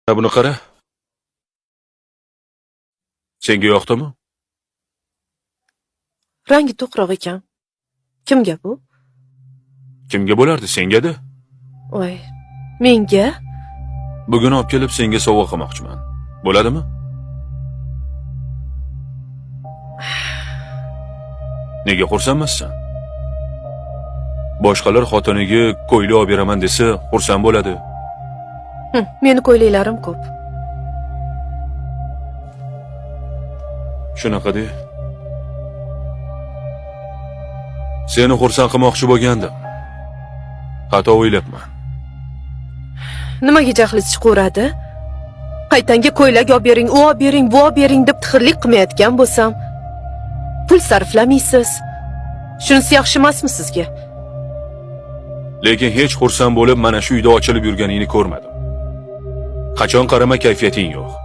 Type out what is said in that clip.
Buni qara. Senga yoqdimi? Rangi to'qroq ekan. Kimga bu? Kimga bo'lardi? Senga-da. Voy, menga? Bugun olib kelib senga sovg'a qilmoqchiman. Bo'ladimi? Nega xursandmassan? Boshqalar xotiniga ko'ylak olib beraman desa, xursand bo'ladi. Meni ko'ylaklarim ko'p. Shunaqa de. Seni xursand qilmoqchi bo'lgandim. Xato o'ylabman. Nimaga jahlingiz chiqaveradi? Qaytanga ko'ylak olib bering, u olib bering, bu olib bering deb tixirlik qilmayotgan bo'lsam, pul sarflamaysiz. Shunisi yaxshi emasmi sizga? Lekin hech xursand bo'lib mana shu uyda ochilib yurganingni ko'rmadim. Qachon qarama kayfiyating yo'q.